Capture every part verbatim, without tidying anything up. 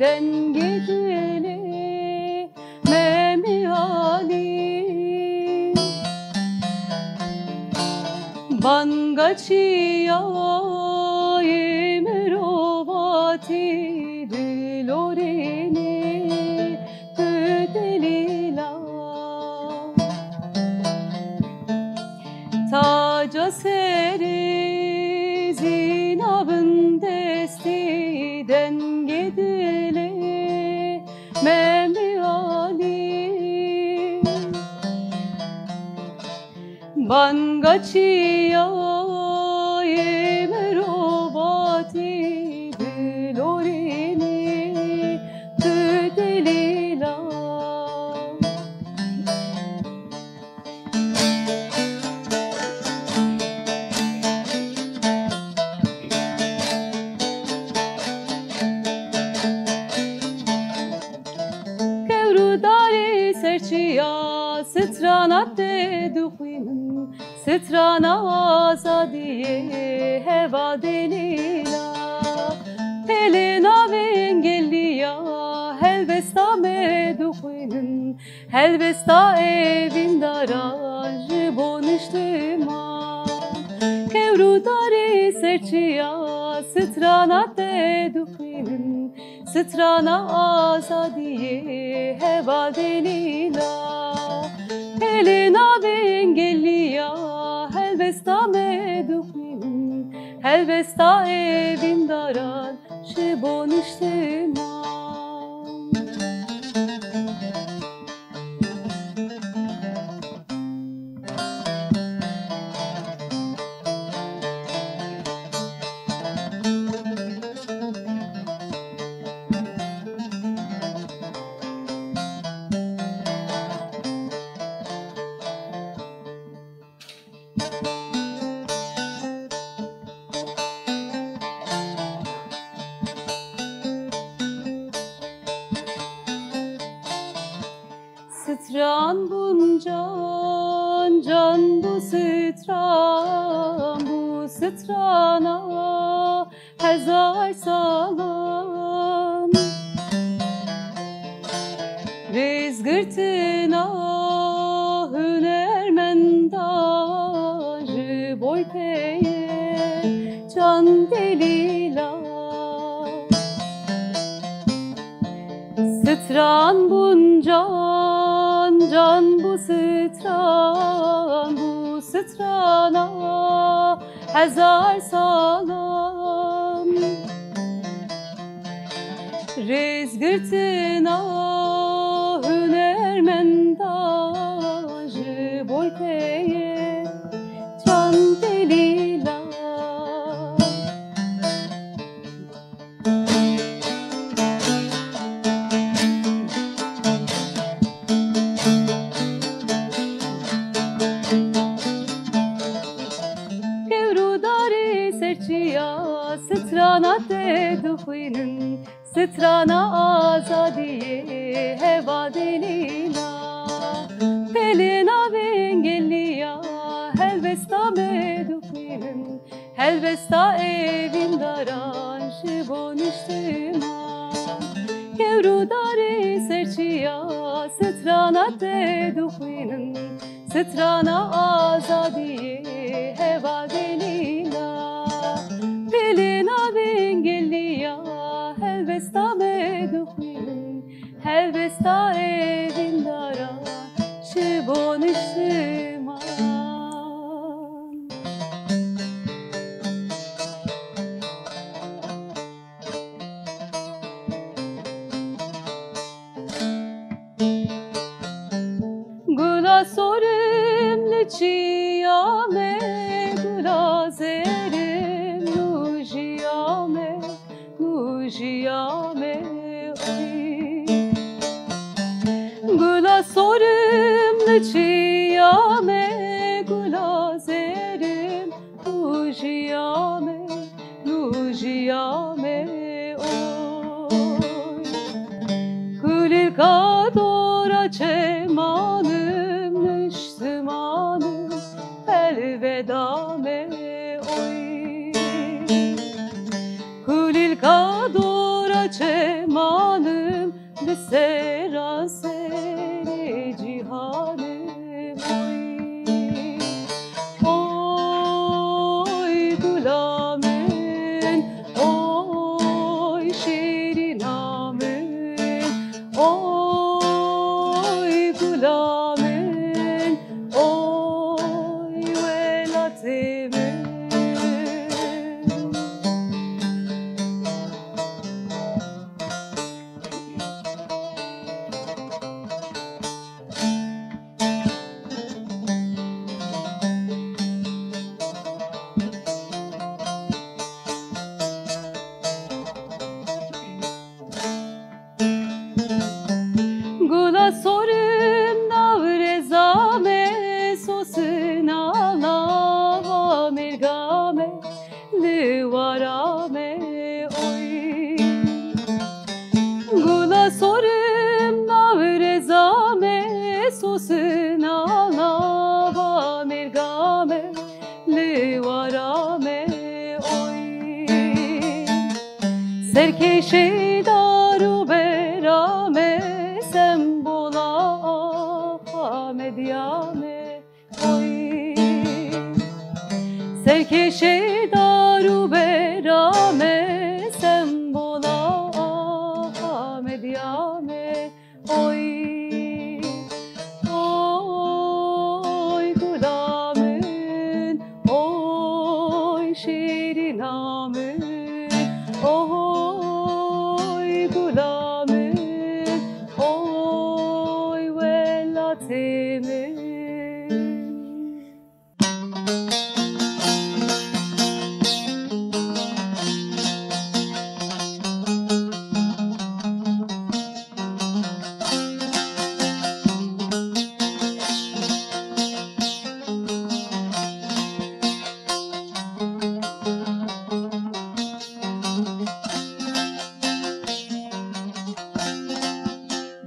Dengê dilê Memî Alî. Banga çiyayê mirovatî dilorînî tu delîla. Taca serê zîna bin destî dengê dilê Memî Alî. Banga çiyayê mirovatî dilorînî tu delîla. Kewr û darê serçiya strana te dixwînin, strana azadiyê heva delîla. Pêlê navên geliya helbesta me dixwînin, helbesta evîndaran ji bo niştiman. Kewr û darê serçiya strana te dixwînin, strana azadiyê heva delîla. Pêlê navên geliya helbesta me dixwînin, helbesta evîndaran ji bo niştiman. Stran bûn can, can bû stran, bû strana hezar salan. Rêzgirtina hunermenda ji boy pê ye can delîla. Stran bûn can, can bû stran, bû strana hezar salan. Rêzgirtina hunermenda ji boy pê ye can delîla. Kewr û darê serçiya strana te dixwînin, strana azadiyê heva delîla. Pêlê navên geliya helbesta me dixwînin, helbesta evîndaran ji bo niştiman. Kewr û darê serçiya strana te dixwînin, strana azadiyê heva delîla. Pêlê navên geliya helbesta me dixwînin, helbesta evîndaran ji bo niştiman. Gula sorim li çiya me, gula zerim nûjiya me, nûjiya me oy. Gula sorim li çiya me, gula zerim nûjiya me, nûjiya me oy. Kulîlka dora çemanim, niştimanim elveda me oy. Kulîlka dora çemanim, Seraserê cîhanê oy, oy gula min, oy şêrîna min, oy gula min, oy welatê min. Gula sorim nav reza me, sosina lava mêrga me, li wara me oy. Gula sorim nav reza me, sosina lava mêrga me, li wara me oy. Serkêşê dar û bera me, sembola Amediya me oy. Serkêşê dar û bera me, sembola Amediya me oy. Oy gula min, oy şêrîna min, oy gula min, oy welatê min.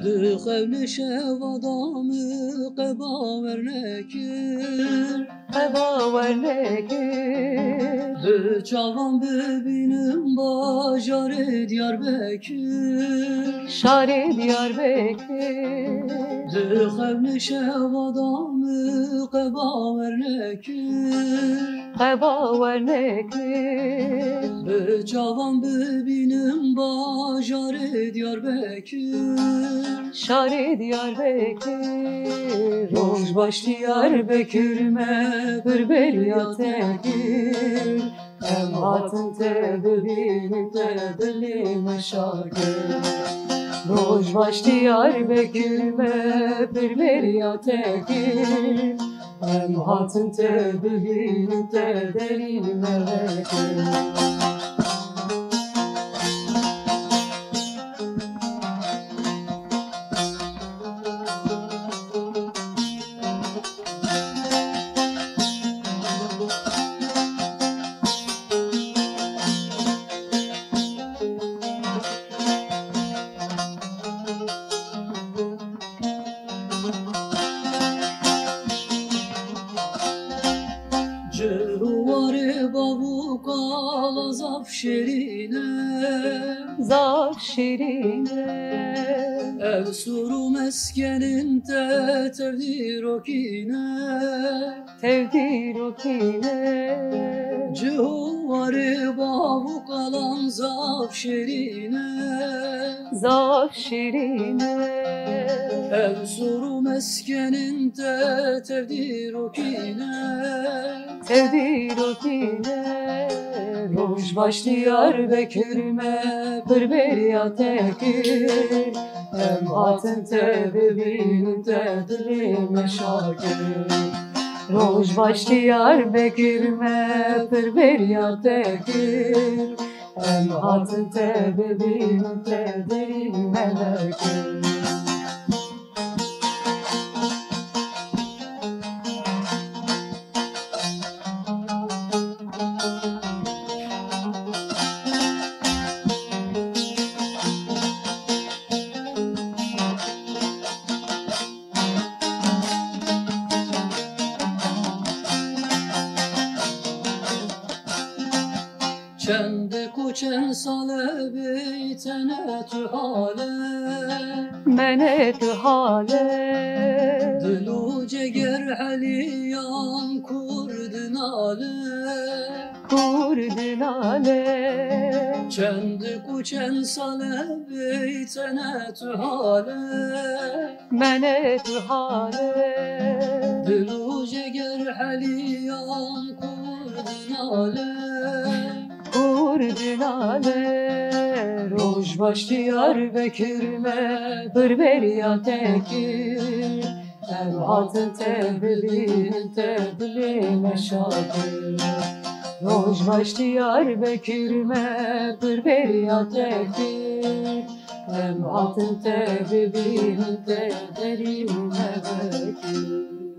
Di xewnê şeva da min qeba wernekir. Qeba wernekir. Bi çavan bibînim bajarê Diyarbekir. Şarê Diyarbekir. Di xewnê şeva da min qeba wernekir. Qeba wernekir. Bi çavan bibînim bajarê Diyarbekir. Şarê Diyarbekir. Roj baş Diyarbekir me pir beriya te kir. Em hatin te bibînin te dilê me şa kir. Roj baş Diyarbekir me pir beriya te kir. Em hatin te bibînin te derî me vekir. Cih û warê bav û kala zaf şêrîn e. Zaf şêrîn e. Ev sûr û meskenên te tev dîrokî ne. Tev dîrokî ne. Cih û warê bav û kalan zaf şêrîn e. Zaf şêrîn e. Ev sûr û meskenên te tev dîrokî ne. Tev dîrokî ne. Roj baş Diyarbekir me pir beriya te kir. Em hatin te bibînin te dilê me şa kir. Roj baş Diyarbekir me pir beriya te kir. Em hatin te bibînin te derî me vekir. Çend ku çend sale bê Tene tu hale, mene tu hale. Dil û ceger heliyan kur dinale, kur dinale. Çend ku çend sale bey tene tu hale, mene tu hale. Dil û ceger heliyan kur dinale, kur dinale. Roj baş Diyarbekir me pir beriya te kir. Em hatin te bibînin te dilê me şa kir. Roj baş Diyarbekir me pir beriya te kir. Em hatin te bibînin te derî me vekir.